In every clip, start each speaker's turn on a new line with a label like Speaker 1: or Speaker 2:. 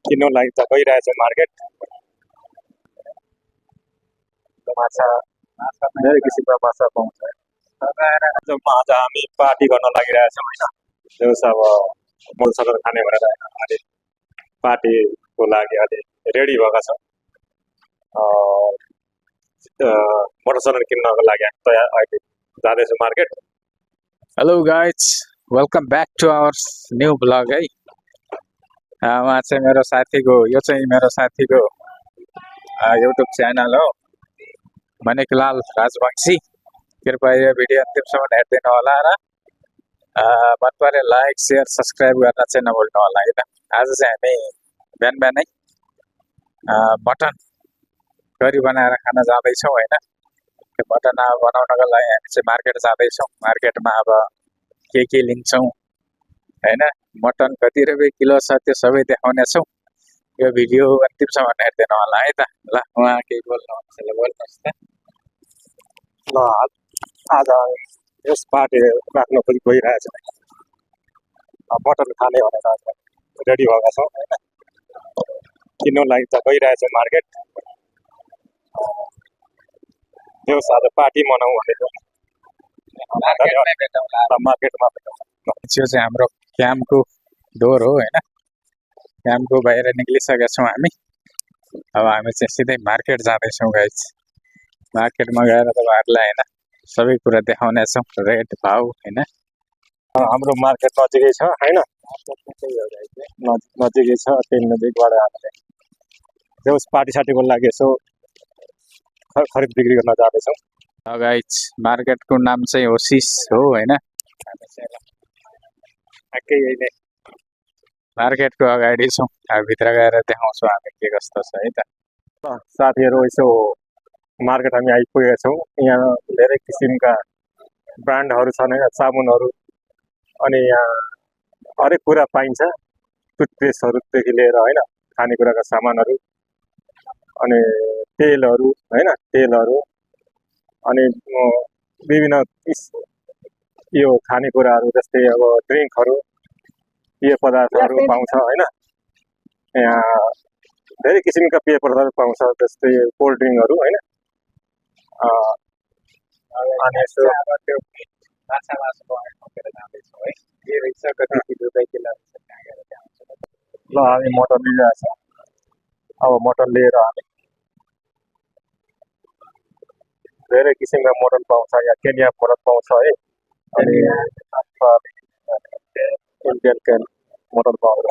Speaker 1: किन्नु लागि त गइरहेछ मार्केट। माछा धेरै किसिमका माछा पाउँछ। आज हामी पार्टी गर्न लागिरहेछौँ होइन, देउसा अब मोलसकर खाने भनेर अहिले पार्टीको लागि अहिले रेडी भएका छौँ। मटर सटर किन्नको लागि हामी तयार अहिले जाँदैछौँ market.
Speaker 2: Hello guys, welcome back to our new vlog है। उहाँ चाहिँ मेरो साथीको, यो चाहिँ मेरो साथीको युट्युब च्यानल हो, मणिकलाल राजवंशी। कृपया यो भिडियो अन्तिमसम्म हेरिदिनु होला र मन परे लाइक शेयर सब्सक्राइब गर्न चाहिँ नभुल्नु होला होइन। आज चाहिँ हामी बिहान बिहानै मटन करी बनाएर खान जाँदैछौँ होइन। त्यो मटन बनाउनको लागि हामी चाहिँ मार्केट जाँदैछौँ। मार्केटमा अब के लिन्छौँ होइन, मटन कति रुपियाँ किलो छ त्यो सबै देखाउनेछौँ। यो भिडियो अन्तिमसम्म हेरिदिनु होला है त। ल उहाँ केही बोल्नुहुन्छ ल, बोल्नुहोस् त।
Speaker 1: ल आज यस पार्टी राख्न पनि गइरहेछ, मटन खाने भनेर रेडी भएका छौँ होइन। किन्नु लागि त गइरहेछौँ मार्केट। देउसा आज पार्टी मनाउँ भनेको मार्केटमा।
Speaker 2: यो चाहिँ हाम्रो क्याम्पको डोर हो होइन। क्याम्पको बाहिर निक्लिसकेका छौँ हामी। अब हामी चाहिँ सिधै मार्केट जाँदैछौँ गाइज। मार्केटमा गएर तपाईँहरूलाई होइन सबै कुरा देखाउनेछौँ, रेट भाउ होइन।
Speaker 1: हाम्रो मार्केट नजिकै छ होइन, नजिकै छ। त्यही नजिकबाट हामीले देउस पार्टी सार्टीको लागि यसो खरिद बिक्री गर्न जाँदैछौँ।
Speaker 2: गाइज मार्केटको नाम चाहिँ ओसिस हो होइन।
Speaker 1: ठ्याक्कै यही नै
Speaker 2: मार्केटको अगाडि छौँ। अब भित्र गएर देखाउँछौँ हामी के कस्तो छ है त।
Speaker 1: साथीहरू, यसो मार्केट हामी आइपुगेका छौँ। यहाँ धेरै किसिमका ब्रान्डहरू छन् होइन, साबुनहरू अनि यहाँ हरेक कुरा पाइन्छ। टुथपेस्टहरूदेखि लिएर होइन, खानेकुराका सामानहरू अनि तेलहरू होइन, तेलहरू अनि विभिन्न यो खानेकुराहरू जस्तै अब ड्रिङ्कहरू, पेय पदार्थहरू पाउँछ होइन। यहाँ धेरै किसिमका पेय पदार्थहरू पाउँछ, जस्तै कोल्ड ड्रिङ्कहरू होइन। अनि यसो ल हामी मटन लिइरहेछ। अब मटन लिएर हामी धेरै किसिमका मटन पाउँछ। यहाँ केनिया मटन पाउँछ है, अनि इन्डियन मटन पाउँछ,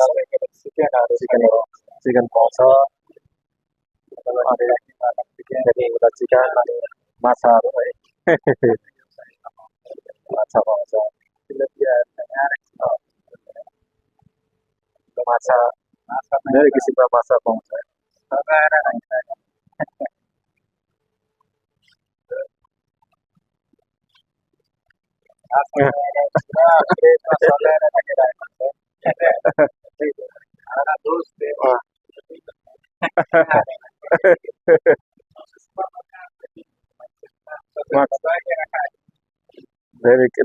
Speaker 1: चिकन पाउँछ, अनि चिकन अनि माछाहरू है माछा पाउँछ। माछा धेरै किसिमका माछा पाउँछ।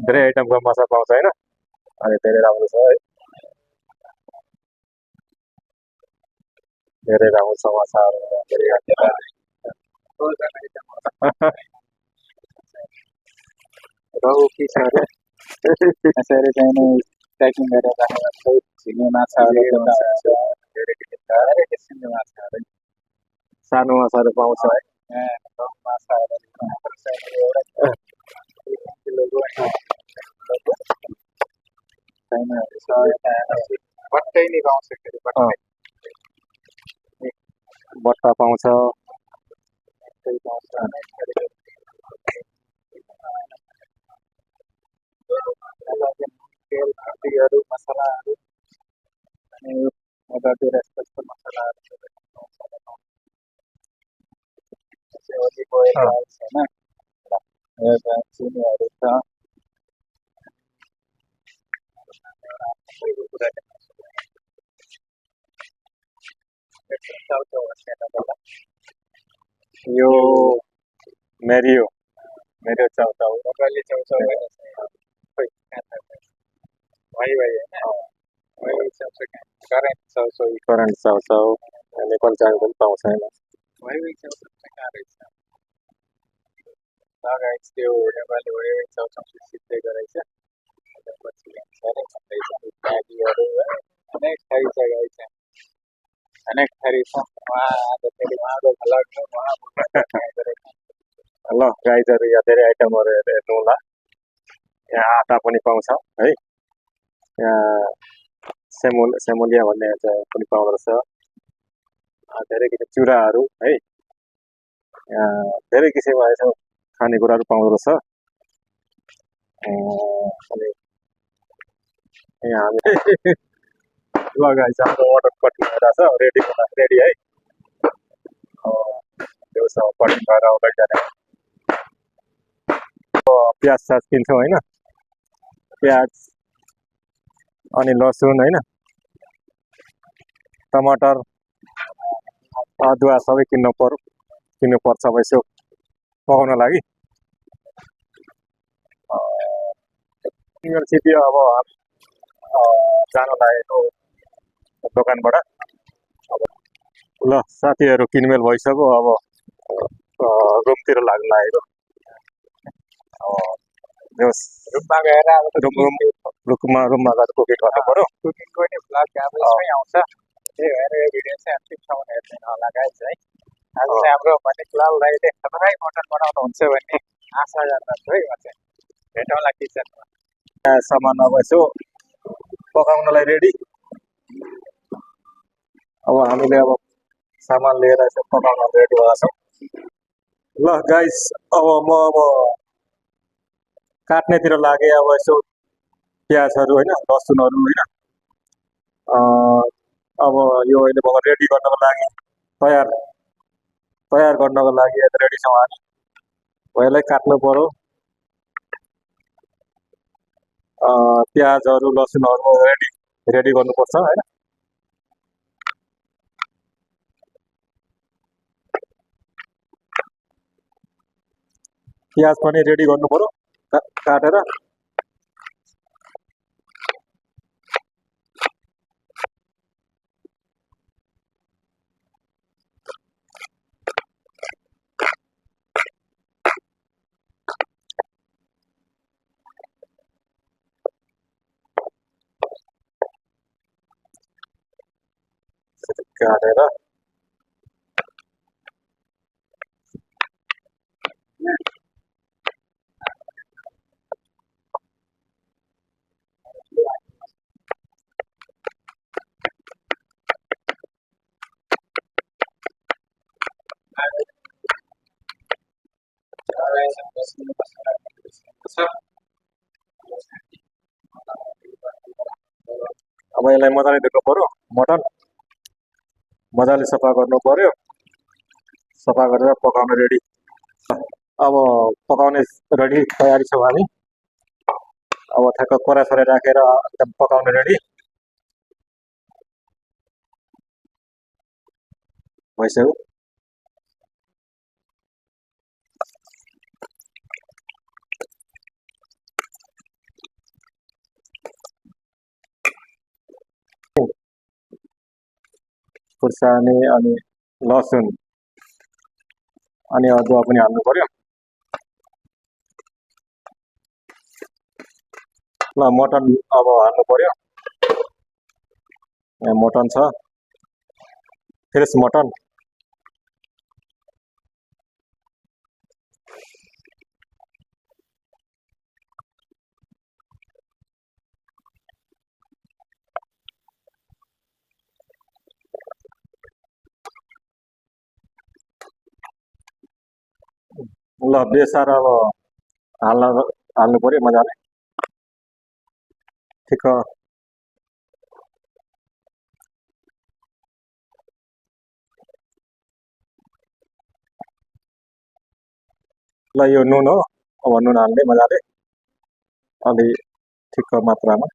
Speaker 1: धेरै आइटमको माछा पाउँछ होइन, अनि धेरै राम्रो छ है, धेरै राम्रो छ माछाहरू।
Speaker 2: रहु के छ अरे यसरी चाहिँ नि प्याकिङ गरेर राखेर झिङ्गे माछाहरू धेरै किसिमको माछाहरू,
Speaker 1: सानो माछाहरू पाउँछ है।
Speaker 2: माछाहरू बट्टै नि पाउँछ,
Speaker 1: बट्टा पाउँछ।
Speaker 2: तेल हर्दीहरू मसलाहरू अनि मजातिर यस्तो मसलाहरू ओलिभ ओइल होइन, चिनीहरू छ।
Speaker 1: यो मेरियो चाउचाउ,
Speaker 2: नेपाली चाउचाउ भाइ भाइ होइन। वही सबसे करेंट सबसे
Speaker 1: करेन्ट चाउचाउ नेपाली चामल पनि पाउँछ होइन
Speaker 2: वही सबसे करेंट लगायत त्यो नेपाली वही सबसे सिद्धै गरेछ पछि साह्रै भन्दैछ बाजीहरू अनेक थरी छ गाई छ अनेक थरी छ उहाँ आज फेरि उहाँको भ्लग उहाँ
Speaker 1: ल गाइजहरू यहाँ धेरै आइटमहरू हेर्नु होला यहाँ आटा पनि पाउँछ है यहाँ सेमोलिया भन्ने पनि पाउँदो रहेछ धेरै किसिम चुराहरू है यहाँ धेरै किसिमको यसो खानेकुराहरू पाउँदो रहेछ अनि यहाँ हामी ल गाइज हाम्रो अर्डर कटिङ भइरहेछ रेडी है देउसा कटिङ भएर आउँदै जाने प्याज साज किन्छौँ होइन प्याज अनि लसुन होइन टमाटर अदुवा सबै किन्नुपर्छ अब यसो पकाउन लागि सिटी अब जान लागेको दोकानबाट अब ल साथीहरू किनमेल भइसक्यो अब रुमतिर लाग्नु लागेको
Speaker 2: रुममा गएर अब
Speaker 1: रुममा गएर कुकिङ गर्नु पर्यो
Speaker 2: कुकिङको नि भ्लग अब यसमै आउँछ त्यही भएर यो भिडियो चाहिँ अन्तिमसम्म हेर्दैन होला गाइज है आज चाहिँ हाम्रो मणिकलाल राईले खतरै मटन बनाउनुहुन्छ भन्ने आशा गर्दछु है म चाहिँ भेटौँला किचनमा
Speaker 1: सामान अब यसो पकाउनलाई रेडी अब हामीले अब सामान लिएर यसो पकाउन रेडी भएको छौँ ल गाइस अब म काट्नेतिर लागेँ अब यसो प्याजहरू होइन लसुनहरू होइन अब यो अहिले अब रेडी गर्नको लागि तयार गर्नको लागि रेडी छौँ हामी यसलाई काट्नु पर्यो प्याजहरू लसुनहरू रेडी गर्नुपर्छ होइन प्याज पनि रेडी गर्नु पर्यो काटेर काटेर अब यसलाई मजाले धुनु पर्यो मटन मजाले सफा गर्नु पर्यो सफा गरेर पकाउन रेडी अब पकाउने रेडी तयारी छौँ हामी अब ठ्याक्क कराई राखेर एकदम पकाउन रेडी भइसक्यो खुर्सानी अनि लसुन अनि अदुवा पनि हाल्नु पर्यो ल मटन अब हाल्नु पर्यो यहाँ मटन छ फ्रेस मटन ल बेसार अब हाल्नु पर्यो मजाले ठिक ल यो नुन हो अब नुन हाल्ने मजाले अलि ठिक मात्रामा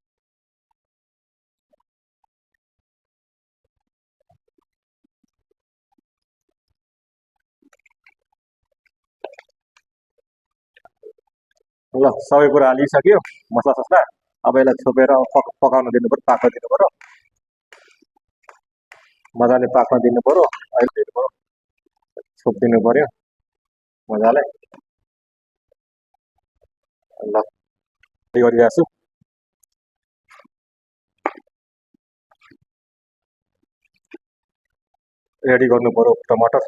Speaker 1: ल सबै कुरा हालिसक्यो मसला अब यसलाई छोपेर पकाउन दिनु पर्यो, पाक्न दिनु पर्यो, मजाले पाक्न दिनु पर्यो, अहिले दिनु पर्यो, छोपिदिनु पर्यो मजाले। ल रेडी गरिरहेको छु। रेडी गर्नु पर्यो टमाटर।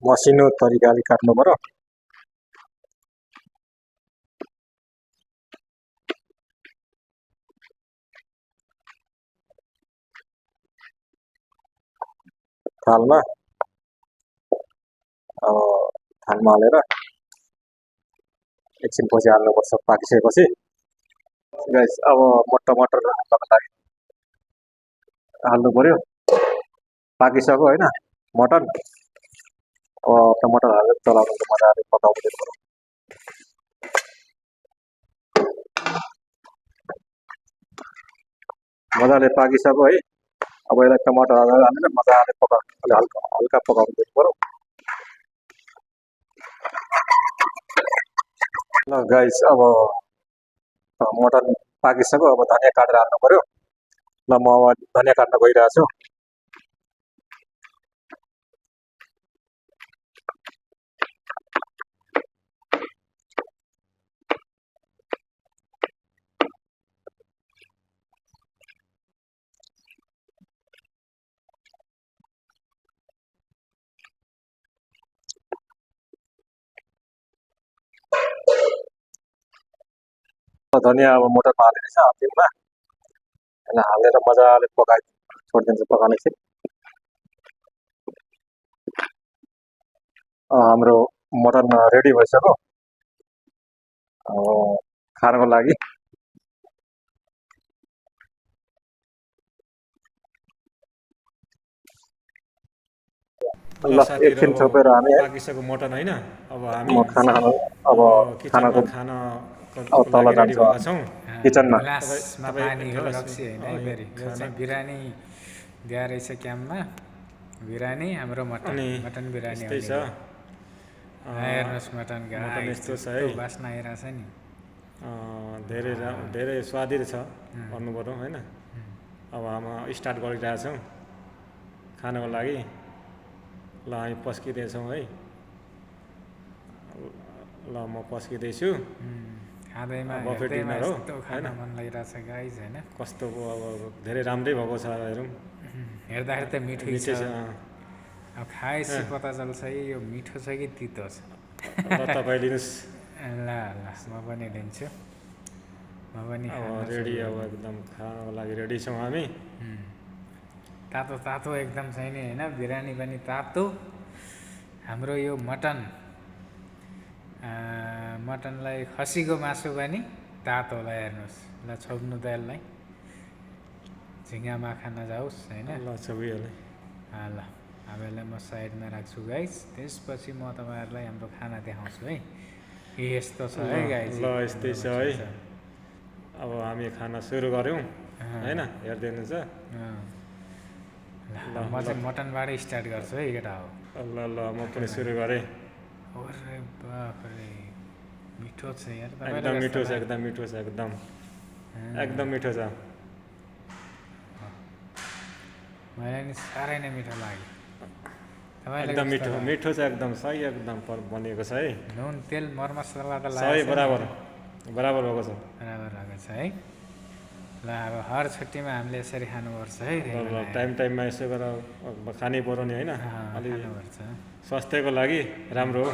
Speaker 1: मसिनो तरिकाले काट्नु पर्यो। थालमा थालमा हालेर एकछिनपछि हाल्नुपर्छ पाकिसकेपछि। गाइस अब टमाटर हाल्नको लागि हाल्नु पर्यो, पाकिसक्यो होइन मटन। अब टमाटर हालेर चलाउनु मजाले पकाउनु दिनु पर्यो। मजाले पाकिसक्यो है। अब यसलाई टमाटर हालेर मजाले पकाउनु, हल्का पकाउनु दिनु पर्यो। ल गाइस अब मटन पाकिसक्यो, अब धनियाँ काटेर हाल्नु पर्यो। ल म अब धनियाँ काट्न गइरहेको छु। धनियाँ अब मटनमा हालेर चाहिँ हालिदिउँला, यसलाई हालेर मजाले छोडिदिन्छु पकाउने चाहिँ। हाम्रो मटन रेडी भइसक्यो खानको लागि। ल एकछिन छोपेर हामी
Speaker 3: पाकिसक्यो मटन होइन। अब हामी
Speaker 1: खाना खानु, अब खानाको
Speaker 3: अब
Speaker 1: तल
Speaker 3: रेडी
Speaker 1: जान्छ
Speaker 3: भएका छौँ।
Speaker 1: किचनमा।
Speaker 2: ग्लासमा पानीहरू रक्सी होइन है फेरि यो चाहिँ बिरयानी दिया रहेछ क्याम्पमा। बिरयानी हाम्रो मटन बिरयानी
Speaker 3: यस्तै छ।
Speaker 2: हेर्नुहोस् मटन
Speaker 3: मटन यस्तो छ है,
Speaker 2: बास्ना आइरहेछ नि।
Speaker 3: धेरै स्वादिलो छ भन्नु पर्यो होइन। अब हामी स्टार्ट गरिरहेछौँ खानको लागि। ल हामी पस्किँदैछौँ है। ल म पस्किँदैछु।
Speaker 2: खाँदैमा
Speaker 3: बफे डिनर हो
Speaker 2: खान मन लागिरहेछ गाइज होइन।
Speaker 3: कस्तो अब धेरै राम्रै भएको छ हेरौँ।
Speaker 2: हेर्दाखेरि त मिठै छ, अब खाएपछि पत्ता चल्छ यो मिठो छ कि तितो छ।
Speaker 3: ल तपाईँ लिनुहोस्।
Speaker 2: ल ल म पनि लिन्छु। म पनि
Speaker 3: रेडी, अब एकदम खानको लागि रेडी छौँ हामी।
Speaker 2: तातो तातो एकदम छ नि होइन, बिरयानी पनि तातो। हाम्रो यो मटनलाई खसीको मासु पनि तातो। ल हेर्नुहोस्, ल छोप्नु त यसलाई, झिङ्गा माखा नजाओस् होइन।
Speaker 3: ल छोपिहालेँ।
Speaker 2: ल अब यसलाई म साइडमा राख्छु गाइस। त्यसपछि म तपाईँहरूलाई हाम्रो खाना देखाउँछु है। यस्तो छ है गाइस।
Speaker 3: ल यस्तै छ है। अब हामी खाना सुरु गऱ्यौँ होइन, हेर्दै हुनुहुन्छ।
Speaker 2: ल म चाहिँ मटनबाटै स्टार्ट गर्छु है केटा हो।
Speaker 3: ल ल म पनि सुरु गरेँ।
Speaker 2: अरे बाफरे मिठो छ यार।
Speaker 3: एकदम मिठो छ, एकदम मिठो छ, एकदम मिठो छ।
Speaker 2: मलाई नि साह्रै नै मिठो लाग्यो।
Speaker 3: एकदम मिठो छ, एकदम सही, एकदम बनिएको छ है।
Speaker 2: नुन तेल मरमसला त
Speaker 3: सही बराबर भएको छ।
Speaker 2: बराबर भएको छ है। ल अब हर छुट्टीमा हामीले यसरी खानुपर्छ है।
Speaker 3: टाइममा यसो गरेर खानै पर्यो नि होइन, अलिक
Speaker 2: खानुपर्छ,
Speaker 3: स्वास्थ्यको लागि राम्रो हो।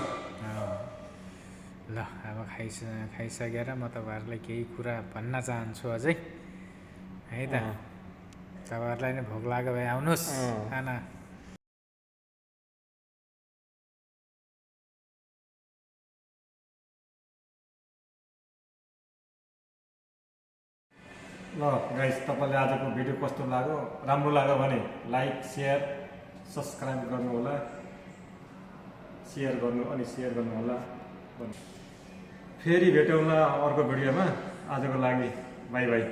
Speaker 2: ल अब खाइसकेर म तपाईँहरूलाई केही कुरा भन्न चाहन्छु अझै है त। तपाईँहरूलाई नै भोक लाग्यो भए आउनुहोस् खाना।
Speaker 3: ल गाइस, तपाईँले आजको भिडियो कस्तो लाग्यो, राम्रो लाग्यो भने लाइक सेयर सब्सक्राइब गर्नु होला, सेयर गर्नु होला। फेरि भेटौँला अर्को भिडियोमा। आजको लागि बाई बाई।